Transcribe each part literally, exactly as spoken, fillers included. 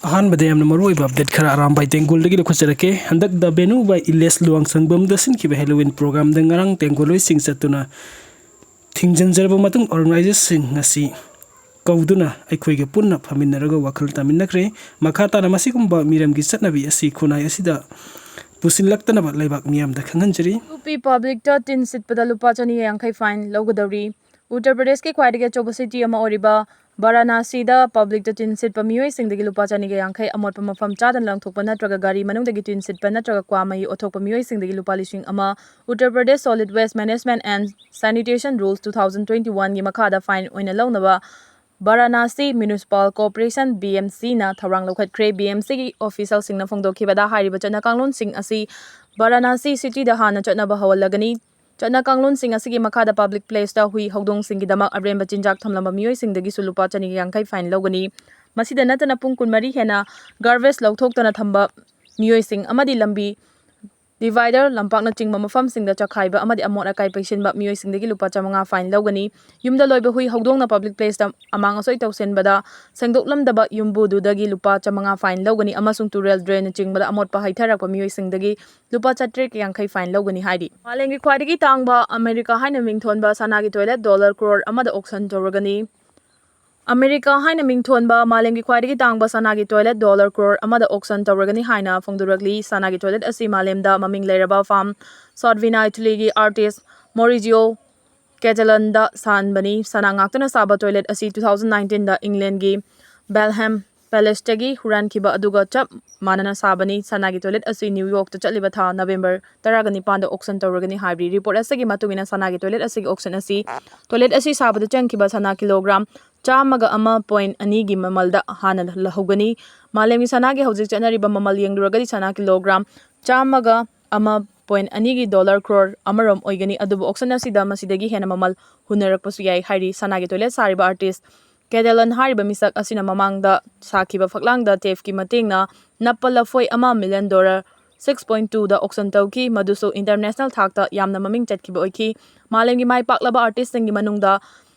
ꯑꯍꯥꯟꯕꯗ ꯌꯥꯝꯅ ꯃꯔꯨꯑꯣꯏꯕ ꯑꯞꯗꯦꯠ ꯈꯔ ꯑꯔꯥꯝꯕꯥꯏ ꯇꯦꯡꯒꯣꯜꯗꯒꯤ ꯂꯧꯈꯠꯆꯔꯛꯀꯦ꯫ ꯍꯟꯗꯛ ꯗ ꯚꯦꯅꯨꯕꯥꯏ ꯏꯂꯦꯁ ꯂꯨꯋꯥꯡꯁꯪꯕꯝꯗ ꯁꯤꯟꯈꯤꯕ ꯍꯦꯂꯣꯋꯤꯟ ꯄ꯭ꯔꯣꯒ꯭ꯔꯥꯝꯗ ꯉꯔꯥꯡ ꯇꯦꯡꯒꯣꯂꯣꯏꯁꯤꯡ ꯆꯠꯇꯨꯅ ꯊꯤꯡꯖꯤꯟꯖꯔꯕ ꯃꯇꯨꯡ, ꯑꯣꯔꯒꯅꯥꯏꯖꯔꯁꯤꯡ ꯉꯁꯤ ꯀꯧꯗꯨꯅ ꯑꯩꯈꯣꯏꯒ ꯄꯨꯟꯅ ꯐꯝꯃꯤꯟꯅꯔꯒ ꯋꯥꯈꯜ ꯇꯥꯃꯤꯟꯅꯈ꯭ꯔꯦ꯫ ꯃꯈꯥ ꯇꯥꯅ ꯃꯁꯤꯒꯨꯝꯕ ꯃꯤꯔꯝꯒꯤ ꯆꯠꯅꯕꯤ ꯑꯁꯤ ꯈꯨꯟꯅꯥꯏ ꯑꯁꯤꯗ ꯄꯨꯁꯤꯜꯂꯛꯇꯅꯕ ꯂꯩꯕꯥꯛ ꯃꯤꯌꯥꯝꯗ ꯈꯪꯍꯟꯖꯔꯤ꯫ ꯌꯨ ꯄꯤ ꯄꯕ꯭ꯂꯤꯛꯇ ꯇꯤꯟ ꯁꯤꯠꯄꯗ ꯂꯨꯄꯥ ꯆꯅꯤꯒ ꯌꯥꯡꯈꯩ ꯐꯥꯏꯟ ꯂꯧꯒꯗꯧꯔꯤ꯫ ꯎꯠꯇꯔ ꯄ꯭ꯔꯗꯦꯁꯀꯤ ꯈ꯭ꯋꯥꯏꯗꯒꯤ ꯑꯆꯧꯕ ꯁꯤꯇꯤ ꯑꯃ ꯑꯣꯏꯔꯤꯕ ꯕꯥꯔꯥꯅꯥꯁꯤꯗ ꯄꯕ꯭ꯂꯤꯛꯇ ꯇꯤꯟ ꯁꯤꯠꯄ ꯃꯤꯑꯣꯏꯁꯤꯡꯗꯒꯤ ꯂꯨꯄꯥ ꯆꯅꯤꯒ ꯌꯥꯡꯈꯩ, ꯑꯃꯣꯠꯄ ꯃꯐꯝ ꯆꯥꯗꯅ ꯂꯪꯊꯣꯛꯄ ꯅꯠꯇ꯭ꯔꯒ ꯒꯥꯔꯤ ꯃꯅꯨꯡꯗꯒꯤ ꯇꯤꯟ ꯁꯤꯠꯄ ꯅꯠꯇ꯭ꯔꯒ ꯀ꯭ꯋꯥ ꯃꯍꯤ ꯑꯣꯠꯊꯣꯛꯄ ꯃꯤꯑꯣꯏꯁꯤꯡꯗꯒꯤ ꯂꯨꯄꯥ ꯂꯤꯁꯤꯡ ꯑꯃ, Uttar Pradesh Solid Waste Management and Sanitation Rules two thousand twenty-oneꯒꯤ ꯃꯈꯥꯗ ꯐꯥꯏꯟ ꯑꯣꯏꯅ ꯂꯧꯅꯕ ꯕꯥꯔꯥꯅꯥꯁꯤ ꯃ꯭ꯌꯨꯅꯤꯁꯤꯄꯥꯜ ꯀꯣꯔꯄꯣꯔꯦꯁꯟ, ꯕꯤ ꯑꯦꯝ ꯁꯤꯅ ꯊꯧꯔꯥꯡ ꯂꯧꯈꯠꯈ꯭ꯔꯦ꯫ ꯕꯤ ꯑꯦꯝ ꯁꯤꯒꯤ ꯑꯣꯐꯤꯁꯤꯌꯦꯜꯁꯤꯡꯅ ꯐꯣꯡꯗꯣꯛꯈꯤꯕꯗ, ꯍꯥꯏꯔꯤꯕ ꯆꯠꯅ ꯀꯥꯡꯂꯣꯟꯁꯤꯡ ꯑꯁꯤ ꯕꯥꯔꯥꯅꯥꯁꯤ ꯁꯤꯇꯤꯗ ꯍꯥꯟꯅ ꯆꯠꯅꯕ ꯍꯧꯍꯜꯂꯒꯅꯤ꯫ ꯆꯠꯅ ꯀꯥꯡꯂꯣꯟꯁꯤꯡ ꯑꯁꯤꯒꯤ ꯃꯈꯥꯗ ꯄꯕ꯭ꯂꯤꯛ ꯄ꯭ꯂꯦꯁꯇ ꯍꯨꯏ ꯍꯧꯗꯣꯡꯁꯤꯡꯒꯤꯗꯃꯛ ꯑꯔꯦꯝꯕ ꯆꯤꯟꯖꯥꯛ ꯊꯝꯂꯝꯕ ꯃꯤꯑꯣꯏꯁꯤꯡꯗꯒꯤꯁꯨ ꯂꯨꯄꯥ ꯆꯅꯤꯒ ꯌꯥꯡꯈꯩ ꯐꯥꯏꯟ ꯂꯧꯒꯅꯤ꯫ ꯃꯁꯤꯗ ꯅꯠꯇꯅ ꯄꯨꯡ ꯀꯨꯟꯃꯔꯤ ꯍꯦꯟꯅ ꯒꯥꯔꯕꯦꯖ ꯂꯧꯊꯣꯛꯇꯅ ꯊꯝꯕ ꯃꯤꯑꯣꯏꯁꯤꯡ ꯑꯃꯗꯤ ꯂꯝꯕꯤ, ꯗꯤꯚꯥꯏꯗꯔ, ꯂꯝꯄꯥꯛꯅꯆꯤꯡꯕ ꯃꯐꯝꯁꯤꯡꯗ ꯆꯈꯥꯏꯕ ꯑꯃꯗꯤ ꯑꯃꯣꯠ ꯑꯀꯥꯏ ꯄꯩꯁꯤꯟꯕ ꯃꯤꯑꯣꯏꯁꯤꯡꯗꯒꯤ ꯂꯨꯄꯥ ꯆꯥꯃꯉꯥ ꯐꯥꯏꯟ ꯂꯧꯒꯅꯤ꯫ ꯌꯨꯝꯗ ꯂꯣꯏꯕ ꯍꯨꯏ ꯍꯧꯗꯣꯡꯅ ꯄꯕ꯭ꯂꯤꯛ ꯄ꯭ꯂꯦꯁꯇ ꯑꯃꯥꯡ ꯑꯁꯣꯏ ꯇꯧꯁꯤꯟꯕꯗ ꯁꯦꯡꯗꯣꯛꯂꯝꯗꯕ ꯌꯨꯝꯕꯨꯗꯨꯗꯒꯤ ꯂꯨꯄꯥ ꯆꯥꯃꯉꯥ ꯐꯥꯏꯟ ꯂꯧꯒꯅꯤ ꯑꯃꯁꯨꯡ ꯇꯨꯔꯦꯜ ꯗ꯭ꯔꯦꯟꯅꯆꯤꯡꯕꯗ ꯑꯃꯣꯠꯄ ꯍꯩꯊꯔꯛꯄ ꯃꯤꯑꯣꯏꯁꯤꯡꯗꯒꯤ ꯂꯨꯄꯥ ꯆꯥꯇ꯭ꯔꯦꯠꯀ ꯌꯥꯡꯈꯩ ꯐꯥꯏꯟ ꯂꯧꯒꯅꯤ ꯍꯥꯏꯔꯤ꯫ ꯃꯥꯂꯦꯝꯒꯤ ꯈ꯭ꯋꯥꯏꯗꯒꯤ ꯇꯥꯡꯕ ꯑꯃꯦꯔꯤꯀꯥ ꯍꯥꯏꯅ ꯃꯤꯡꯊꯣꯟꯕ ꯁꯅꯥꯒꯤ ꯇꯣꯏꯂꯦꯠ ꯗꯣꯂꯔ ꯀ꯭ꯔꯣꯔ ꯑꯃꯗ ꯑꯣꯛꯁꯟ ꯇꯧꯔꯒꯅꯤ꯫ ꯑꯃꯦꯔꯤꯀꯥ ꯍꯥꯏꯅ ꯃꯤꯡꯊꯣꯟꯕ ꯃꯥꯂꯦꯝꯒꯤ ꯈ꯭ꯋꯥꯏꯗꯒꯤ ꯇꯥꯡꯕ ꯁꯅꯥꯒꯤ ꯇꯣꯏꯂꯦꯠ ꯗꯣꯂꯔ ꯀ꯭ꯔꯣꯔ ꯑꯃꯗ ꯑꯣꯛꯁꯟ ꯇꯧꯔꯒꯅꯤ ꯍꯥꯏꯅ ꯐꯣꯡꯗꯣꯔꯛꯂꯤ꯫ ꯁꯅꯥꯒꯤ ꯇꯣꯏꯂꯦꯠ ꯑꯁꯤ ꯃꯥꯂꯦꯝꯗ ꯃꯃꯤꯡ ꯂꯩꯔꯕ ꯐꯥꯝ ꯁꯣꯠꯚꯤꯅꯥ ꯏꯇꯂꯤꯒꯤ ꯑꯥꯔꯇꯤꯁ ꯃꯣꯔꯤꯖꯤꯌꯣ ꯀꯦꯇꯂꯟꯗ ꯁꯥꯍꯟꯕꯅꯤ꯫ ꯁꯅꯥ ꯉꯥꯛꯇꯅ ꯁꯥꯕ ꯇꯣꯏꯂꯦꯠ ꯑꯁꯤ two thousand nineteenꯗ ꯏꯪꯂꯦꯟꯒꯤ ꯕꯦꯜꯍꯦꯝ ꯄꯦꯂꯦꯁꯇꯒꯤ ꯍꯨꯔꯥꯟꯈꯤꯕ ꯑꯗꯨꯒ ꯆꯞ ꯃꯥꯟꯅꯅ ꯁꯥꯕꯅꯤ꯫ ꯁꯅꯥꯒꯤ ꯇꯣꯏꯂꯦꯠ ꯑꯁꯤ ꯅ꯭ꯌꯨ ꯌꯣꯔꯛꯇ ꯆꯠꯂꯤꯕ ꯊꯥ ꯅꯕꯦꯝꯕꯔ ꯇꯔꯥꯒ ꯅꯤꯄꯥꯟꯗ ꯑꯣꯛꯁꯟ ꯇꯧꯔꯒꯅꯤ ꯍꯥꯏꯔꯤ꯫ ꯔꯤꯄꯣꯔꯠ ꯑꯁꯤꯒꯤ ꯃꯇꯨꯡ ꯏꯟꯅ ꯁꯅꯥꯒꯤ ꯇꯣꯏꯂꯦꯠ ꯑꯁꯤꯒꯤ ꯑꯣꯛꯁꯟ ꯑꯁꯤ ꯇꯣꯏꯂꯦꯠ ꯑꯁꯤ ꯁꯥꯕꯗ ꯆꯪꯈꯤꯕ ꯁꯅꯥ ꯀꯤꯂꯣꯒ꯭ꯔꯥꯝ ꯆꯥꯝꯃꯒ ꯑꯃ ꯄꯣꯏꯟ ꯑꯅꯤꯒꯤ ꯃꯃꯜꯗ ꯍꯥꯟꯅ ꯂꯧꯍꯧꯒꯅꯤ꯫ ꯃꯥꯂꯦꯝꯒꯤ ꯁꯅꯥꯒꯤ ꯍꯧꯖꯤꯛ ꯆꯠꯅꯔꯤꯕ ꯃꯃꯜ ꯌꯦꯡꯂꯨꯔꯒꯗꯤ ꯁꯅꯥ ꯀꯤꯂꯣꯒ꯭ꯔꯥꯝ ꯆꯥꯝꯃꯒ ꯑꯃ ꯄꯣꯏꯟ ꯑꯅꯤꯒꯤ ꯗꯣꯂꯔ ꯀ꯭ꯔꯣꯔ ꯑꯃꯔꯣꯝ ꯑꯣꯏꯒꯅꯤ, ꯑꯗꯨꯕꯨ ꯑꯣꯛꯁꯟ ꯑꯁꯤꯗ ꯃꯁꯤꯗꯒꯤ ꯍꯦꯟꯅ ꯃꯃꯜ ꯍꯨꯟꯅꯔꯛꯄꯁꯨ ꯌꯥꯏ ꯍꯥꯏꯔꯤ꯫ ꯁꯅꯥꯒꯤ ꯇꯣꯏꯂꯦꯠ ꯁꯥꯔꯤꯕ ꯑꯥꯔꯇꯤꯁ ꯀꯦꯗꯦꯂꯟ ꯍꯥꯏꯔꯤꯕ ꯃꯤꯁꯛ ꯑꯁꯤꯅ ꯃꯃꯥꯡꯗ ꯁꯥꯈꯤꯕ ꯐꯛꯂꯥꯡꯗ ꯇꯦꯐꯀꯤ ꯃꯇꯦꯡꯅ ꯅꯞꯄ ꯂꯐꯣꯏ ꯑꯃ ꯃꯤꯂꯤꯌꯟ ꯗꯣꯂꯔ six point twoꯗ ꯑꯣꯛꯁꯟ ꯇꯧꯈꯤ, ꯃꯗꯨꯁꯨ ꯏꯟꯇꯔꯅꯦꯁꯅꯦꯜ ꯊꯥꯛꯇ ꯌꯥꯝꯅ ꯃꯃꯤꯡ ꯆꯠꯈꯤꯕ ꯑꯣꯏꯈꯤ꯫ ꯃꯥꯂꯦꯝꯒꯤ ꯃꯥꯏ ꯄꯥꯛꯂꯕ ꯑꯥꯔꯇꯤꯁꯁꯤꯡꯒꯤ ꯃꯅꯨꯡꯗ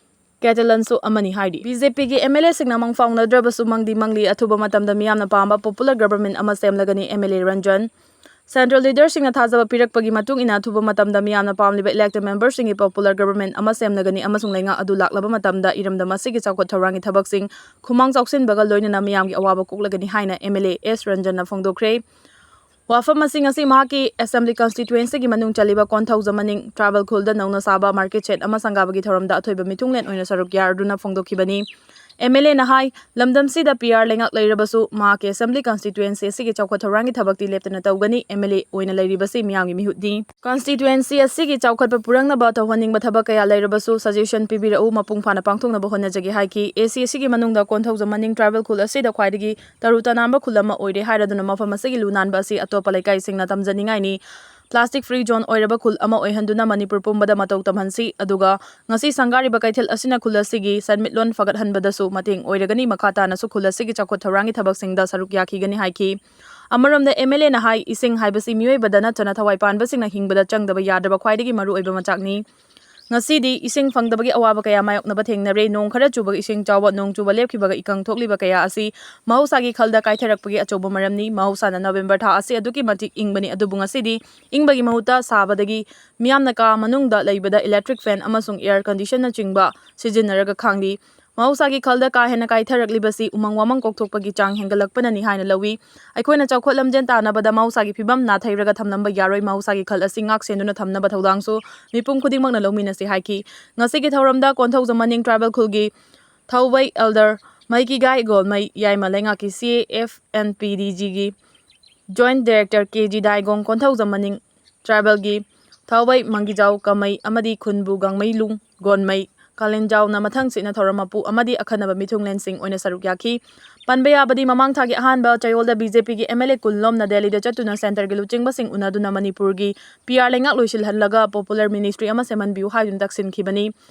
ꯀꯦꯇꯂꯟꯁꯨ ꯑꯃꯅꯤ ꯍꯥꯏꯔꯤ꯫ ꯕꯤ ꯖꯦ ꯄꯤꯒꯤ ꯑꯦꯝ ꯑꯦꯜ ꯑꯦꯁꯤꯡꯅ ꯃꯪꯐꯥꯎꯅꯗ꯭ꯔꯕꯁꯨ ꯃꯪꯗꯤ ꯃꯪꯂꯤ, ꯑꯊꯨꯕ ꯃꯇꯝꯗ ꯃꯤꯌꯥꯝꯅ ꯄꯥꯝꯕ popular government ꯑꯃ ꯁꯦꯝꯂꯒꯅꯤ꯫ M L A Ranjan. Central leaderꯁꯤꯡꯅ ꯊꯥꯖꯕ ꯄꯤꯔꯛꯄꯒꯤ ꯃꯇꯨꯡ ꯏꯟꯅ ꯑꯊꯨꯕ ꯃꯇꯝꯗ ꯃꯤꯌꯥꯝꯅ ꯄꯥꯝꯂꯤꯕ elected memberꯁꯤꯡꯒꯤ popular government ꯑꯃ ꯁꯦꯝꯂꯒꯅꯤ ꯑꯃꯁꯨꯡ ꯂꯩꯉꯥꯛ ꯑꯗꯨ ꯂꯥꯛꯂꯕ ꯃꯇꯝꯗ ꯏꯔꯝꯗꯝ ꯑꯁꯤꯒꯤ ꯆꯥꯎꯈꯠ ꯊꯧꯔꯥꯡꯒꯤ ꯊꯕꯛꯁꯤꯡ ꯈꯨꯃꯥꯡ ꯆꯥꯎꯁꯤꯟꯕꯒ ꯂꯣꯏꯅꯅ ꯃꯤꯌꯥꯝꯒꯤ ꯑꯋꯥꯕ ꯀꯣꯛꯂꯒꯅꯤ ꯍꯥꯏꯅ ꯑꯦꯝ ꯑꯦꯜ ꯑꯦ ꯑꯦꯁ ꯔꯟꯖꯟꯅ ꯐꯣꯡꯗꯣꯛꯈ꯭ꯔꯦ꯫ ꯋꯥꯐꯝ ꯑꯁꯤ ꯉꯁꯤ ꯃꯍꯥꯛꯀꯤ assembly constituencyꯒꯤ ꯃꯅꯨꯡ ꯆꯜꯂꯤꯕ ꯀꯣꯟꯊꯧꯖꯝ ꯃꯅꯤꯡ tribal ꯈꯨꯜꯗ ꯅꯧꯅ ꯁꯥꯕ market shed ꯑꯃ ꯁꯪꯒꯥꯕꯒꯤ ꯊꯧꯔꯝꯗ ꯑꯊꯣꯏꯕ ꯃꯤꯊꯨꯡꯂꯦꯟ ꯑꯣꯏꯅ ꯁꯔꯨꯛ ꯌꯥꯗꯨꯅ ꯐꯣꯡꯗꯣꯛꯈꯤꯕꯅꯤ꯫ ꯑꯦꯝ ꯑꯦꯜ ꯑꯦꯅ ꯍꯥꯏ, ꯂꯝꯗꯝꯁꯤꯗ ꯄꯤ ꯑꯥꯔ ꯂꯩꯉꯥꯛ ꯂꯩꯔꯕꯁꯨ ꯃꯍꯥꯛꯀꯤ assembly constituency ꯑꯁꯤꯒꯤ ꯆꯥꯎꯈꯠ ꯊꯧꯔꯥꯡꯒꯤ ꯊꯕꯛꯇꯤ ꯂꯦꯞꯇꯅ ꯇꯧꯒꯅꯤ꯫ ꯑꯦꯝ ꯑꯦꯜ ꯑꯦ ꯑꯣꯏꯅ ꯂꯩꯔꯤꯕꯁꯤ ꯃꯤꯌꯥꯝꯒꯤ ꯃꯤꯍꯨꯠꯅꯤ꯫ Constituency ꯑꯁꯤꯒꯤ ꯆꯥꯎꯈꯠꯄ ꯄꯨꯔꯛꯅꯕ ꯇꯧꯍꯟꯅꯤꯡꯕ ꯊꯕꯛ ꯀꯌꯥ ꯂꯩꯔꯕꯁꯨ suggestion ꯄꯤꯕꯤꯔꯛꯎ, ꯃꯄꯨꯡ ꯐꯥꯅ ꯄꯥꯡꯊꯣꯛꯅꯕ ꯍꯣꯠꯅꯖꯒꯦ ꯍꯥꯏꯈꯤ꯫ ꯑꯦ ꯁꯤ ꯑꯁꯤꯒꯤ ꯃꯅꯨꯡꯗ ꯀꯣꯟꯊꯧꯖꯝ ꯃꯅꯤꯡ tribal ꯈꯨꯜ ꯑꯁꯤꯗ ꯈ꯭ꯋꯥꯏꯗꯒꯤ ꯇꯔꯨ ꯇꯅꯥꯟꯕ ꯈꯨꯜ ꯑꯃ ꯑꯣꯏꯔꯦ ꯍꯥꯏꯔꯗꯨꯅ ꯃꯐꯝ ꯑꯁꯤꯒꯤ ꯂꯨ ꯅꯥꯟꯕ ꯑꯁꯤ ꯑꯇꯣꯞꯄ ꯂꯩꯀꯥꯏꯁꯤꯡꯅ ꯇꯝꯖꯅꯤꯡꯉꯥꯏꯅꯤ꯫ Plastic free zone ꯑꯣꯏꯔꯕ ꯈꯨꯜ ꯑꯃ ꯑꯣꯏꯍꯟꯗꯨꯅ ꯃꯅꯤꯄꯨꯔ ꯄꯨꯝꯕꯗ ꯃꯇꯧ ꯇꯝꯍꯟꯁꯤ꯫ ꯑꯗꯨꯒ ꯉꯁꯤ ꯁꯪꯒꯥꯔꯤꯕ ꯀꯩꯊꯦꯜ ꯑꯁꯤꯅ ꯈꯨꯜ ꯑꯁꯤꯒꯤ ꯁꯦꯟꯃꯤꯠꯂꯣꯟ ꯐꯒꯠꯍꯟꯕꯗꯁꯨ ꯃꯇꯦꯡ ꯑꯣꯏꯔꯒꯅꯤ꯫ ꯃꯈꯥ ꯇꯥꯅꯁꯨ ꯈꯨꯜ ꯑꯁꯤꯒꯤ ꯆꯥꯎꯈꯠ ꯊꯧꯔꯥꯡꯒꯤ ꯊꯕꯛꯁꯤꯡꯗ ꯁꯔꯨꯛ ꯌꯥꯈꯤꯒꯅꯤ ꯍꯥꯏꯈꯤ꯫ ꯑꯃꯔꯣꯝꯗ ꯑꯦꯝ ꯑꯦꯜ ꯑꯦꯅ ꯍꯥꯏ, ꯏꯁꯤꯡ ꯍꯥꯏꯕꯁꯤ ꯃꯤꯑꯣꯏꯕꯗ ꯅꯠꯇꯅ ꯊꯋꯥꯏ ꯄꯥꯟꯕꯁꯤꯡꯅ ꯍꯤꯡꯕꯗ ꯆꯪꯗꯕ ꯌꯥꯗ꯭ꯔꯕ ꯈ꯭ꯋꯥꯏꯗꯒꯤ ꯃꯔꯨꯑꯣꯏꯕ ꯃꯆꯥꯛꯅꯤ꯫ ꯉꯁꯤꯗꯤ ꯏꯁꯤꯡ ꯐꯪꯗꯕꯒꯤ ꯑꯋꯥꯕ ꯀꯌꯥ ꯃꯥꯌꯣꯛꯅꯕ ꯊꯦꯡꯅꯔꯦ꯫ ꯅꯣꯡ ꯈꯔ ꯆꯨꯕꯒ ꯏꯁꯤꯡ ꯆꯥꯎꯕ, ꯅꯣꯡ ꯆꯨꯕ ꯂꯦꯞꯈꯤꯕꯒ ꯏꯀꯪ ꯊꯣꯛꯂꯤꯕ ꯀꯌꯥ ꯑꯁꯤ ꯃꯍꯧꯁꯥꯒꯤ ꯈꯜꯗ ꯀꯥꯏꯊꯔꯛꯄꯒꯤ ꯑꯆꯧꯕ ꯃꯔꯝꯅꯤ꯫ ꯃꯍꯧꯁꯥꯅ ꯅꯕꯦꯝꯕꯔ ꯊꯥ ꯑꯁꯤ ꯑꯗꯨꯛꯀꯤ ꯃꯇꯤꯛ ꯏꯪꯕꯅꯤ, ꯑꯗꯨꯕꯨ ꯉꯁꯤꯗꯤ ꯏꯪꯕꯒꯤ ꯃꯍꯨꯠꯇ ꯁꯥꯕꯗꯒꯤ ꯃꯤꯌꯥꯝꯅ ꯀꯥ ꯃꯅꯨꯡꯗ ꯂꯩꯕꯗ electric fan ꯑꯃꯁꯨꯡ air conditionꯅꯆꯤꯡꯕ ꯁꯤꯖꯤꯟꯅꯔꯒ ꯈꯥꯡꯂꯤ꯫ ꯃꯍꯧꯁꯥꯒꯤ ꯈꯜꯗ ꯀꯥ ꯍꯦꯟꯅ ꯀꯥꯏꯊꯔꯛꯂꯤꯕꯁꯤ ꯎꯃꯪ ꯋꯥꯃꯪ ꯀꯣꯛꯊꯣꯛꯄꯒꯤ ꯆꯥꯡ ꯍꯦꯟꯒꯠꯂꯛꯄꯅꯅꯤ ꯍꯥꯏꯅ ꯂꯧꯏ꯫ ꯑꯩꯈꯣꯏꯅ ꯆꯥꯎꯈꯠ ꯂꯝꯖꯦꯜ ꯇꯥꯟꯅꯕꯗ ꯃꯍꯧꯁꯥꯒꯤ ꯐꯤꯕꯝ ꯅꯥꯊꯩꯔꯒ ꯊꯝꯂꯝꯕ ꯌꯥꯔꯣꯏ꯫ ꯃꯍꯧꯁꯥꯒꯤ ꯈꯜ ꯑꯁꯤ ꯉꯥꯛ ꯁꯦꯟꯗꯨꯅ ꯊꯝꯅꯕ ꯊꯧꯗꯥꯡꯁꯨ ꯃꯤꯄꯨꯝ ꯈꯨꯗꯤꯡꯃꯛꯅ ꯂꯧꯃꯤꯟꯅꯁꯤ ꯍꯥꯏꯈꯤ꯫ ꯉꯁꯤꯒꯤ ꯊꯧꯔꯝꯗ ꯀꯣꯟꯊꯧꯖꯝ ꯃꯅꯤꯡ tribal ꯈꯨꯜꯒꯤ ꯊꯧꯕꯩ elder ꯃꯩꯀꯤꯒꯥꯏ ꯒꯣꯜꯃꯩ, ꯌꯥꯏꯃ ꯂꯩꯉꯥꯛꯀꯤ C A F N P D Gꯒꯤ joint director K G ꯗꯥꯏꯒꯣꯡ, Konthoujam ꯃꯅꯤꯡ tribalꯒꯤ ꯊꯥꯎꯕꯩ ꯃꯪꯒꯤꯖꯥꯎ ꯀꯃꯩ ꯑꯃꯗꯤ ꯈꯨꯟꯕꯨ ꯒꯥꯡꯃꯩꯂꯨꯡ ꯒꯣꯟꯃꯩ ꯀꯥꯂꯦꯟꯖꯥꯎꯅ ꯃꯊꯪꯁꯤꯠꯅ ꯊꯧꯔꯝ ꯃꯄꯨ ꯑꯃꯗꯤ ꯑꯈꯟꯅꯕ ꯃꯤꯊꯨꯡꯂꯦꯟꯁꯤꯡ ꯑꯣꯏꯅ ꯁꯔꯨꯛ ꯌꯥꯈꯤ꯫ ꯄꯟꯕ ꯌꯥꯕꯗꯤ, ꯃꯃꯥꯡ ꯊꯥꯒꯤ ꯑꯍꯥꯟꯕ ꯆꯌꯣꯜꯗ ꯕꯤ ꯖꯦ ꯄꯤꯒꯤ ꯑꯦꯝ ꯑꯦꯜ ꯑꯦ ꯀꯨꯟ ꯂꯣꯝꯅ ꯗꯦꯜꯂꯤꯗ ꯆꯠꯇꯨꯅ ꯁꯦꯟꯇꯔꯒꯤ ꯂꯨꯆꯤꯡꯕꯁꯤꯡ ꯎꯅꯗꯨꯅ ꯃꯅꯤꯄꯨꯔꯒꯤ ꯄꯤ ꯑꯥꯔ ꯂꯩꯉꯥꯛ ꯂꯣꯏꯁꯤꯜꯍꯜꯂꯒ ꯄꯣꯄꯨꯂꯔ ꯃꯤꯅꯤꯁꯇ꯭ꯔꯤ ꯑꯃ ꯁꯦꯝꯍꯟꯕꯤꯌꯨ ꯍꯥꯏꯗꯨꯅ ꯇꯛꯁꯤꯟꯈꯤꯕꯅꯤ꯫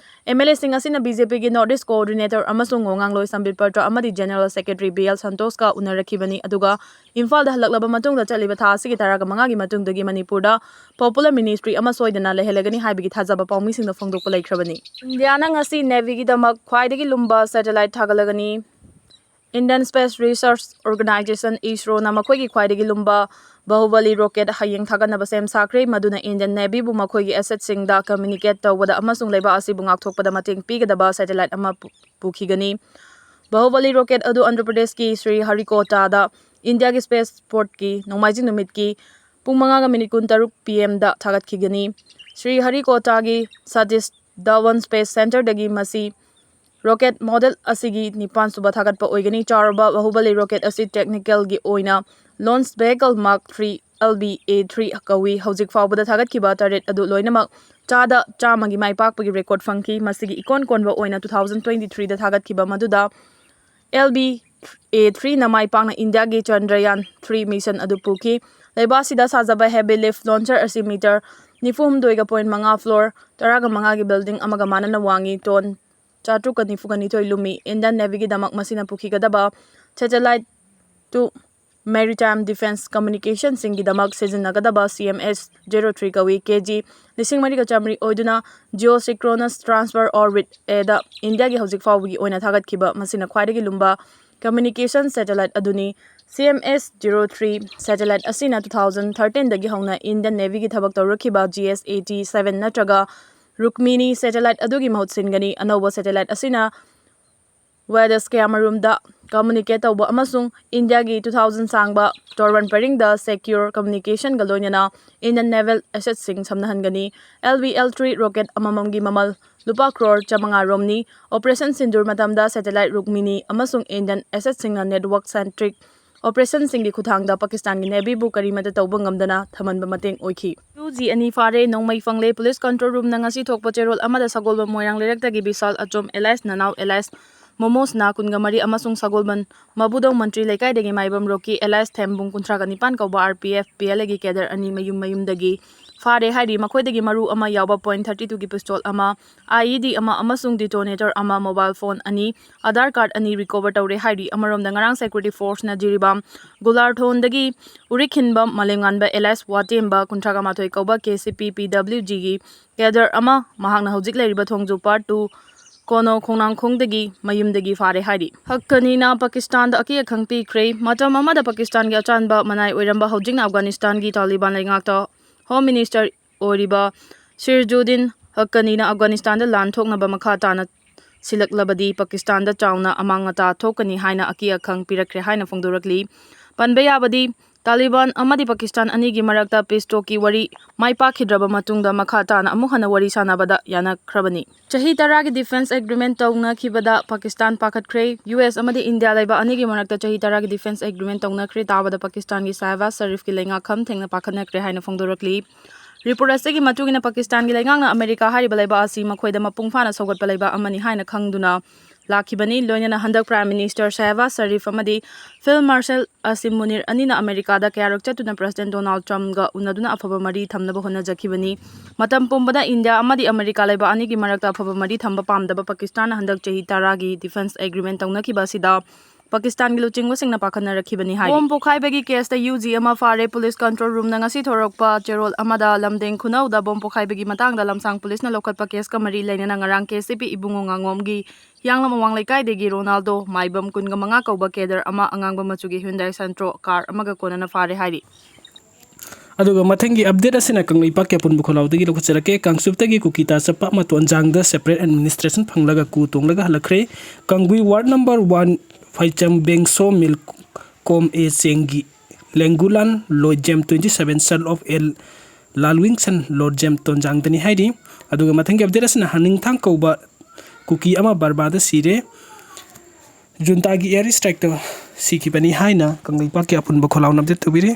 ꯑꯦꯝ ꯑꯦꯜ ꯑꯦꯁꯤꯡ ꯑꯁꯤꯅ ꯕꯤ ꯖꯦ ꯄꯤꯒꯤ ꯅꯣꯔꯠ ꯏꯁ ꯀꯣꯑꯣꯔꯗꯤꯅꯦꯇꯔ ꯑꯃꯁꯨꯡ ꯉꯣꯉꯥꯡꯂꯣꯏ ꯁꯝꯕꯤꯠ ꯄꯇ꯭ꯔ ꯑꯃꯗꯤ ꯖꯦꯅꯔꯦꯜ ꯁꯦꯀ꯭ꯔꯦꯇꯔꯤ ꯕꯤ ꯑꯦꯜ ꯁꯟꯇꯣꯁꯀ ꯎꯅꯔꯛꯈꯤꯕꯅꯤ꯫ ꯑꯗꯨꯒ ꯏꯝꯐꯥꯜꯗ ꯍꯜꯂꯛꯂꯕ ꯃꯇꯨꯡꯗ ꯆꯠꯂꯤꯕ ꯊꯥ ꯑꯁꯤꯒꯤ ꯇꯔꯥꯒ ꯃꯉꯥꯒꯤ ꯃꯇꯨꯡꯗꯒꯤ ꯃꯅꯤꯄꯨꯔꯗ ꯄꯣꯄꯨꯂꯔ ꯃꯤꯅꯤꯁꯇ꯭ꯔꯤ ꯑꯃ ꯁꯣꯏꯗꯅ ꯂꯩꯍꯜꯂꯒꯅꯤ ꯍꯥꯏꯕꯒꯤ ꯊꯥꯖꯕ ꯄꯥꯎꯃꯤꯁꯤꯡꯗ ꯐꯣꯡꯗꯣꯛꯄ ꯂꯩꯈ꯭ꯔꯕꯅꯤ꯫ ꯏꯟꯗꯤꯌꯥꯅ ꯉꯁꯤ ꯅꯦꯚꯤꯒꯤꯗꯃꯛ ꯈ꯭ꯋꯥꯏꯗꯒꯤ ꯂꯨꯝꯕ ꯁꯦꯇꯦꯂꯥꯏꯠ ꯊꯥꯒꯠꯂꯒꯅꯤ꯫ Indian Space Research Organisation, ꯏꯁꯔꯣꯅ ꯃꯈꯣꯏꯒꯤ ꯈ꯭ꯋꯥꯏꯗꯒꯤ ꯂꯨꯝꯕ ꯕꯥꯍꯨꯕꯂꯤ ꯔꯣꯀꯦꯠ ꯍꯌꯦꯡ ꯊꯥꯒꯠꯅꯕ ꯁꯦꯝ ꯁꯥꯈ꯭ꯔꯦ, ꯃꯗꯨꯅ ꯏꯟꯗꯤꯌꯟ ꯅꯦꯚꯤꯕꯨ ꯃꯈꯣꯏꯒꯤ ꯑꯦꯁꯦꯠꯁꯤꯡꯗ ꯀꯝꯃ꯭ꯌꯨꯅꯤꯀꯦꯠ ꯇꯧꯕꯗ ꯑꯃꯁꯨꯡ ꯂꯩꯕꯥꯛ ꯑꯁꯤꯕꯨ ꯉꯥꯛꯊꯣꯛꯄꯗ ꯃꯇꯦꯡ ꯄꯤꯒꯗꯕ ꯁꯦꯇꯦꯂꯥꯏꯠ ꯑꯃ ꯄꯨ-, ꯄꯨꯈꯤꯒꯅꯤ꯫ ꯕꯥꯍꯨꯕꯂꯤ ꯔꯣꯀꯦꯠ ꯑꯗꯨ ꯑꯟꯙ꯭ꯔ ꯄ꯭ꯔꯗꯦꯁꯀꯤ ꯁ꯭ꯔꯤ ꯍꯔꯤꯀꯣꯇꯥꯗ ꯏꯟꯗꯤꯌꯥꯒꯤ ꯁ꯭ꯄꯦꯁ ꯄꯣꯔꯠꯀꯤ ꯅꯣꯡꯃꯥꯏꯖꯤꯡ ꯅꯨꯃꯤꯠꯀꯤ ꯄꯨꯡ ꯃꯉꯥꯒ ꯃꯤꯅꯤꯠ ꯀꯨꯟꯇꯔꯨꯛ ꯄꯤ ꯑꯦꯝꯗ ꯊꯥꯒꯠꯈꯤꯒꯅꯤ꯫ ꯁ꯭ꯔꯤ ꯍꯔꯤꯀꯣꯇꯥꯒꯤ ꯁꯇꯤꯁ ꯙꯋꯟ ꯁ꯭ꯄꯦꯁ ꯁꯦꯟꯇꯔꯗꯒꯤ ꯃꯁꯤ ꯔꯣꯀꯦꯠ ꯃꯣꯗꯦꯜ ꯑꯁꯤꯒꯤ ꯅꯤꯄꯥꯟꯁꯨꯕ ꯊꯥꯒꯠꯄ ꯑꯣꯏꯒꯅꯤ꯫ ꯆꯥꯎꯔꯕ ꯕꯥꯍꯨꯕꯂꯤ ꯔꯣꯀꯦꯠ ꯑꯁꯤ ꯇꯦꯛꯅꯤꯀꯦꯜꯒꯤ ꯑꯣꯏꯅ launch vehicle mark three, L V A three ꯀꯧꯏ꯫ ꯍꯧꯖꯤꯛ ꯐꯥꯎꯕꯗ ꯊꯥꯒꯠꯈꯤꯕ ꯇꯔꯦꯠ ꯑꯗꯨ ꯂꯣꯏꯅꯃꯛ ꯆꯥꯗ ꯆꯥꯝꯃꯒꯤ ꯃꯥꯏ ꯄꯥꯛꯄꯒꯤ ꯔꯦꯀꯣꯔꯗ ꯐꯪꯈꯤ꯫ ꯃꯁꯤꯒꯤ ꯏꯀꯣꯟ ꯀꯣꯟꯕ ꯑꯣꯏꯅ two thousand twenty threeꯗ ꯊꯥꯒꯠꯈꯤꯕ ꯃꯗꯨꯗ ꯑꯦꯜ ꯚꯤ ꯑꯦ ꯊ꯭ꯔꯤꯅ ꯃꯥꯏ ꯄꯥꯛꯅ ꯏꯟꯗꯤꯌꯥꯒꯤ ꯆꯟꯗ꯭ꯔꯌꯥꯟ ꯊ꯭ꯔꯤ ꯃꯤꯁꯟ ꯑꯗꯨ ꯄꯨꯈꯤ꯫ ꯂꯩꯕꯥꯛ ꯑꯁꯤꯗ ꯁꯥꯖꯕ ꯍꯦꯚꯤ ꯂꯤꯐ ꯂꯣꯟꯆꯔ ꯑꯁꯤ ꯃꯤꯇꯔ ꯅꯤꯐꯨ ꯍꯨꯝꯗꯣꯏꯒ ꯄꯣꯏꯟ ꯃꯉꯥ, ꯐ꯭ꯂꯣꯔ ꯇꯔꯥꯒ ꯃꯉꯥꯒꯤ ꯕꯤꯜꯗꯤꯡ ꯑꯃꯒ ꯃꯥꯟꯅꯅ ꯋꯥꯡꯉꯤ, ꯇꯣꯟ ꯆꯥꯇ꯭ꯔꯨꯛꯀ ꯅꯤꯐꯨꯒ ꯅꯤꯊꯣꯏ ꯂꯨꯝꯃꯤ꯫ ꯏꯟꯗꯤꯌꯟ ꯅꯦꯚꯤꯒꯤꯗꯃꯛ ꯃꯁꯤꯅ ꯄꯨꯈꯤꯒꯗꯕ ꯁꯦꯇꯦꯂꯥꯏꯠ ꯇꯨ ꯃꯦꯔꯤꯇꯥꯏꯝ ꯗꯤꯐꯦꯟꯁ ꯀꯝꯃ꯭ꯌꯨꯅꯤꯀꯦꯁꯟꯁꯤꯡꯒꯤꯗꯃꯛ ꯁꯤꯖꯤꯟꯅꯒꯗꯕ ꯁꯤ ꯑꯦꯝ ꯑꯦꯁ ꯖꯦꯔꯣ ꯊ꯭ꯔꯤ ꯀꯧꯏ꯫ ꯀꯦ ꯖꯤ ꯂꯤꯁꯤꯡ ꯃꯔꯤꯒ ꯆꯥꯃꯔꯤ ꯑꯣꯏꯗꯨꯅ Geosynchronous Transfer Orbit Aꯗ ꯏꯟꯗꯤꯌꯥꯒꯤ ꯍꯧꯖꯤꯛ ꯐꯥꯎꯕꯒꯤ ꯑꯣꯏꯅ ꯊꯥꯒꯠꯈꯤꯕ ꯃꯁꯤꯅ ꯈ꯭ꯋꯥꯏꯗꯒꯤ ꯂꯨꯝꯕ ꯀꯝꯃ꯭ꯌꯨꯅꯤꯀꯦꯁꯟ ꯁꯦꯇꯦꯂꯥꯏꯠ ꯑꯗꯨꯅꯤ꯫ ꯁꯤ ꯑꯦꯝ ꯑꯦꯁ ꯖꯦꯔꯣ ꯊ꯭ꯔꯤ ꯁꯦꯇꯦꯂꯥꯏꯠ ꯑꯁꯤꯅ two thousand thirteenꯗꯒꯤ ꯍꯧꯅ ꯏꯟꯗꯤꯌꯟ ꯅꯦꯚꯤꯒꯤ ꯊꯕꯛ ꯇꯧꯔꯛꯈꯤꯕ G S A T seven ꯅꯠꯇ꯭ꯔꯒ ꯔꯨꯛꯃꯤꯅꯤ ꯁꯦꯇꯦꯂꯥꯏꯠ ꯑꯗꯨꯒꯤ ꯃꯍꯨꯠ ꯁꯤꯟꯒꯅꯤ꯫ ꯑꯅꯧꯕ ꯁꯦꯇꯦꯂꯥꯏꯠ ꯑꯁꯤꯅ ꯋꯦꯗꯁ ꯀꯌꯥꯃꯔꯨꯝꯗ ꯀꯝꯃ꯭ꯌꯨꯅꯤꯀꯦꯠ ꯇꯧꯕ ꯑꯃꯁꯨꯡ ꯏꯟꯗꯤꯌꯥꯒꯤ two thousand ꯁꯥꯡꯕ ꯇꯣꯔꯕꯥꯟ ꯄꯔꯤꯡꯗ ꯁꯦꯀ꯭ꯌꯨꯔ ꯀꯝꯃ꯭ꯌꯨꯅꯤꯀꯦꯁꯟꯒ ꯂꯣꯏꯅꯅ ꯏꯟꯗꯤꯌꯟ ꯅꯦꯚꯦꯜ ꯑꯦꯁꯦꯠꯁꯤꯡ ꯁꯝꯅꯍꯟꯒꯅꯤ꯫ L V L three rocket ꯑꯃꯃꯝꯒꯤ ꯃꯃꯜ ꯂꯨꯄꯥ ꯀ꯭ꯔꯣꯔ ꯆꯥꯃꯉꯥ ꯔꯣꯝꯅꯤ꯫ ꯑꯣꯄꯔꯦꯁꯟ ꯁꯤꯟꯗꯨꯔ ꯃꯇꯝꯗ ꯁꯦꯇꯦꯂꯥꯏꯠ ꯔꯨꯛꯃꯤꯅꯤ ꯑꯃꯁꯨꯡ ꯏꯟꯗꯤꯌꯟ ꯑꯦꯁꯦꯠꯁꯤꯡꯅ ꯅꯦꯠꯋꯥꯔꯛ ꯁꯦꯟꯇ꯭ꯔꯤꯛ ꯑꯣꯄꯔꯦꯁꯟꯁꯤꯡꯒꯤ ꯈꯨꯠꯊꯥꯡꯗ ꯄꯥꯀꯤꯁꯇꯥꯟꯒꯤ ꯅꯦꯚꯤꯕꯨ ꯀꯔꯤꯃꯠꯇ ꯇꯧꯕ ꯉꯝꯗꯅ ꯊꯝꯍꯟꯕ ꯃꯇꯦꯡ ꯑꯣꯏꯈꯤ꯫ ꯇꯨ ꯖꯤ ꯑꯅꯤ ꯐꯥꯔꯦ, ꯅꯣꯡꯃꯩ ꯐꯪꯂꯦ꯫ ꯄꯨꯂꯤꯁ ꯀꯟꯇ꯭ꯔꯣꯜ ꯔꯨꯝꯅ ꯉꯁꯤ ꯊꯣꯛꯄ ꯆꯦꯔꯣꯜ ꯑꯃꯗ ꯁꯒꯣꯜꯕꯟ ꯃꯣꯏꯔꯥꯡ ꯂꯩꯔꯛꯇꯒꯤ ꯕꯤꯁꯥꯜ ꯑꯆꯣꯝ ꯑꯦꯂꯥꯏꯁ ꯅꯅꯥꯎ ꯑꯦꯂꯥꯏꯁ ꯃꯣꯃꯣꯁꯅꯥ ꯀꯨꯟꯒ ꯃꯔꯤ ꯑꯃꯁꯨꯡ ꯁꯒꯣꯜꯕꯟ ꯃꯕꯨꯗꯧ ꯃꯟꯇ꯭ꯔꯤ ꯂꯩꯀꯥꯏꯗꯒꯤ ꯃꯥꯏꯕꯝ ꯔꯣꯀꯤ ꯑꯦꯂꯥꯏꯁ ꯊꯦꯝꯕꯨꯡ ꯀꯨꯟꯊ꯭ꯔꯥꯒ ꯅꯤꯄꯥꯟ ꯀꯧꯕ RPF PLAꯒꯤ cadre ꯑꯅꯤ ꯃꯌꯨꯝ ꯃꯌꯨꯝꯗꯒꯤ ꯐꯥꯔꯦ ꯍꯥꯏꯔꯤ꯫ ꯃꯈꯣꯏꯗꯒꯤ ꯃꯔꯨ ꯑꯃ ꯌꯥꯎꯕ point thirty twoꯒꯤ pistol ꯑꯃ, IED ꯑꯃ ꯑꯃꯁꯨꯡ detonator ꯑꯃ, mobile phone ꯑꯅꯤ, Aadhaar card ꯑꯅꯤ recover ꯇꯧꯔꯦ ꯍꯥꯏꯔꯤ꯫ ꯑꯃꯔꯣꯝꯗ, ꯉꯔꯥꯡ security forceꯅ ꯖꯤꯔꯤꯕꯥꯝ ꯒꯨꯂꯥꯔꯊꯣꯟꯗꯒꯤ ꯎꯔꯤꯈꯤꯟꯕꯝ ꯃꯥꯂꯦꯝꯉꯥꯟꯕ ꯑꯦꯂꯥꯏꯁ ꯋꯥꯇꯦꯝꯕ ꯀꯨꯟꯊ꯭ꯔꯥꯒ ꯃꯥꯊꯣꯏ ꯀꯧꯕ KCP PWGꯒꯤ cadre ꯑꯃ, ꯃꯍꯥꯛꯅ ꯍꯧꯖꯤꯛ ꯂꯩꯔꯤꯕ ꯊꯣꯡꯖꯨ part two ꯀꯣꯅꯣ ꯈꯣꯡꯅꯥꯡꯈꯣꯡꯗꯒꯤ ꯃꯌꯨꯝꯗꯒꯤ ꯐꯥꯔꯦ ꯍꯥꯏꯔꯤ꯫ ꯍꯛꯀꯅꯤꯅ ꯄꯥꯀꯤꯁꯇꯥꯟꯗ ꯑꯀꯤ ꯑꯈꯪ ꯄꯤꯈ꯭ꯔꯦ꯫ ꯃꯇꯝ ꯑꯃꯗ ꯄꯥꯀꯤꯁꯇꯥꯟꯒꯤ ꯑꯆꯥꯟꯕ ꯃꯅꯥꯏ ꯑꯣꯏꯔꯝꯕ, ꯍꯧꯖꯤꯛꯅ ꯑꯐꯒꯥꯅꯤꯁꯇꯥꯟꯒꯤ ꯇꯥꯂꯤꯕꯥꯟ ꯂꯩꯉꯥꯛꯇ Home Minister ꯑꯣꯏꯔꯤꯕ ꯁꯤꯔꯖꯨꯗꯤꯟ ꯍꯛꯀꯅꯤꯅ ꯑꯐꯒꯥꯅꯤꯁꯇꯥꯟꯗ ꯂꯥꯟ ꯊꯣꯛꯅꯕ ꯃꯈꯥ ꯇꯥꯅ ꯁꯤꯜꯂꯛꯂꯕꯗꯤ ꯄꯥꯀꯤꯁꯇꯥꯟꯗ ꯆꯥꯎꯅ ꯑꯃꯥꯡ ꯑꯇꯥ ꯊꯣꯛꯀꯅꯤ ꯍꯥꯏꯅ ꯑꯀꯤ ꯑꯈꯪ ꯄꯤꯔꯛꯈ꯭ꯔꯦ ꯍꯥꯏꯅ ꯐꯣꯡꯗꯣꯔꯛꯂꯤ꯫ ꯄꯟꯕ ꯌꯥꯕꯗꯤ, ꯇꯥꯂꯤꯕꯥꯟ ꯑꯃꯗꯤ ꯄꯥꯀꯤꯁꯇꯥꯟ ꯑꯅꯤꯒꯤ ꯃꯔꯛꯇ peace talkꯀꯤ ꯋꯥꯔꯤ ꯃꯥꯏ ꯄꯥꯛꯈꯤꯗ꯭ꯔꯕ ꯃꯇꯨꯡꯗ ꯃꯈꯥ ꯇꯥꯅ ꯑꯃꯨꯛ ꯍꯟꯅ ꯋꯥꯔꯤ ꯁꯥꯟꯅꯕꯗ ꯌꯥꯅꯈ꯭ꯔꯕꯅꯤ꯫ ꯆꯍꯤ ꯇꯔꯥꯒꯤ defence agreement ꯇꯧꯅꯈꯤꯕꯗ ꯄꯥꯀꯤꯁꯇꯥꯟ ꯄꯥꯈꯠꯈ꯭ꯔꯦ꯫ US ꯑꯃꯗꯤ ꯏꯟꯗꯤꯌꯥ ꯂꯩꯕꯥꯛ ꯑꯅꯤꯒꯤ ꯃꯔꯛꯇ ꯆꯍꯤ ꯇꯔꯥꯒꯤ defence agreement ꯇꯧꯅꯈ꯭ꯔꯦ ꯇꯥꯕꯗ ꯄꯥꯀꯤꯁꯇꯥꯟꯒꯤ ꯁꯍꯕꯥꯖ ꯁꯔꯤꯐꯀꯤ ꯂꯩꯉꯥꯛ ꯈꯝ ꯊꯦꯡꯅ ꯄꯥꯈꯠꯅꯈ꯭ꯔꯦ ꯍꯥꯏꯅ ꯐꯣꯡꯗꯣꯔꯛꯂꯤ꯫ Report ꯑꯁꯤꯒꯤ ꯃꯇꯨꯡ ꯏꯟꯅ, ꯄꯥꯀꯤꯁꯇꯥꯟꯒꯤ ꯂꯩꯉꯥꯛꯅ ꯑꯃꯦꯔꯤꯀꯥ ꯍꯥꯏꯔꯤꯕ ꯂꯩꯕꯥꯛ ꯑꯁꯤ ꯃꯈꯣꯏꯗ ꯃꯄꯨꯡ ꯐꯥꯅ ꯁꯧꯒꯠꯄ ꯂꯩꯕꯥꯛ ꯑꯃꯅꯤ ꯍꯥꯏꯅ ꯈꯪꯗꯨꯅ ꯂꯥꯛꯈꯤꯕꯅꯤ꯫ ꯂꯣꯏꯅꯅ ꯍꯟꯗꯛ Prime Minister ꯁꯍꯕꯥꯖ ꯁꯔꯤꯐ ꯑꯃꯗꯤ Field Marshal ꯑꯁꯤꯝ ꯃꯨꯅꯤꯔ ꯑꯅꯤꯅ ꯑꯃꯦꯔꯤꯀꯥꯗ ꯀꯌꯥꯔꯛ ꯆꯠꯇꯨꯅ President Donald Trumpꯒ ꯎꯅꯗꯨꯅ ꯑꯐꯕ ꯃꯔꯤ ꯊꯝꯅꯕ ꯍꯣꯠꯅꯖꯈꯤꯕꯅꯤ꯫ ꯃꯇꯝ ꯄꯨꯝꯕꯗ ꯏꯟꯗꯤꯌꯥ ꯑꯃꯗꯤ ꯑꯃꯦꯔꯤꯀꯥ ꯂꯩꯕꯥꯛ ꯑꯅꯤꯒꯤ ꯃꯔꯛꯇ ꯑꯐꯕ ꯃꯔꯤ ꯊꯝꯕ ꯄꯥꯝꯗꯕ ꯄꯥꯀꯤꯁꯇꯥꯟꯅ ꯍꯟꯗꯛ ꯆꯍꯤ ꯇꯔꯥꯒꯤ defence agreement ꯇꯧꯅꯈꯤꯕ ꯑꯁꯤꯗ ꯄꯥꯀꯤꯁꯇꯥꯟꯒꯤ ꯂꯨꯆꯤꯡꯕꯁꯤꯡꯅ ꯄꯥꯈꯠꯅꯔꯛꯈꯤꯕꯅꯤ ꯍꯥꯏꯔꯤ꯫ ꯕꯣꯝ ꯄꯣꯈꯥꯏꯕꯒꯤ ꯀꯦꯁꯇ UG ꯑꯃ ꯐꯥꯔꯦ꯫ Police control roomꯅ ꯉꯁꯤ ꯊꯣꯔꯛꯄ ꯆꯦꯔꯣꯜ ꯑꯃꯗ ꯂꯝꯗꯦꯡ ꯈꯨꯅꯧꯗ ꯕꯣꯝ ꯄꯣꯈꯥꯏꯕꯒꯤ ꯃꯇꯥꯡꯗ ꯂꯝꯁꯥꯡ ꯄꯨꯂꯤꯁꯅ ꯂꯧꯈꯠꯄ ꯀꯦꯁꯀ ꯃꯔꯤ ꯂꯩꯅꯅ ꯉꯔꯥꯡ KCP ꯏꯕꯨꯡꯉꯣ ꯉꯥꯉꯣꯝꯒꯤ ꯍꯤꯌꯥꯡꯂꯝ ꯑꯋꯥꯡ ꯂꯩꯀꯥꯏꯗꯒꯤ ꯔꯣꯅꯥꯜꯗꯣ ꯃꯥꯏꯕꯝ ꯀꯨꯟꯒ ꯃꯉꯥ ꯀꯧꯕ cadre ꯑꯃ ꯑꯉꯥꯡꯕ ꯃꯆꯨꯒꯤ Hyundai Santro car ꯑꯃꯒ ꯀꯣꯟꯅꯅ ꯐꯥꯔꯦ ꯍꯥꯏꯔꯤ꯫ ꯑꯗꯨꯒ ꯃꯊꯪꯒꯤ update ꯑꯁꯤꯅ ꯀꯪꯂꯩꯄꯥꯛꯀꯤ ꯑꯄꯨꯟꯕ ꯈꯨꯜꯂꯥꯎꯗꯒꯤ ꯂꯧꯈꯠꯆꯔꯛꯀꯦ꯫ ꯀꯥꯡꯆꯨꯞꯇꯒꯤ ꯀꯨꯀꯤ ꯇꯥ ꯆꯄꯥꯛ ꯃꯇꯣꯟꯖꯥꯡꯗ separate administration ꯐꯪꯂꯒ ꯀꯨ ꯇꯣꯡꯂꯒ ꯍꯜꯂꯛꯈ꯭ꯔꯦ꯫ ꯀꯪꯒꯨꯏ ward number one ꯐꯩꯆꯝ ꯕꯦꯡꯁꯣ ꯃꯤꯜ ꯀꯣꯝ ꯑꯦ ꯆꯦꯡꯒꯤ ꯂꯦꯡꯒꯨꯂꯥꯟ ꯂꯣꯏꯖꯦꯝ twenty seven, son of L ꯂꯥꯜꯋꯤꯡꯁꯟ ꯂꯣꯏꯖꯦꯝ ꯇꯣꯟꯖꯥꯡꯗꯅꯤ ꯍꯥꯏꯔꯤ꯫ ꯑꯗꯨꯒ ꯃꯊꯪꯒꯤ update ꯑꯁꯤꯅ ꯍꯅꯤꯡꯊꯥꯡ ꯀꯧꯕ ꯀꯨꯀꯤ ꯑꯃ ꯕꯔꯃꯥꯗ ꯁꯤꯔꯦ꯫ ꯖꯨꯟꯇꯥꯒꯤ air strikeꯇ ꯁꯤꯈꯤꯕꯅꯤ ꯍꯥꯏꯅ ꯀꯪꯂꯩꯄꯥꯛꯀꯤ ꯑꯄꯨꯟꯕ ꯈꯨꯜꯂꯥꯎꯅ update ꯇꯧꯕꯤꯔꯤ꯫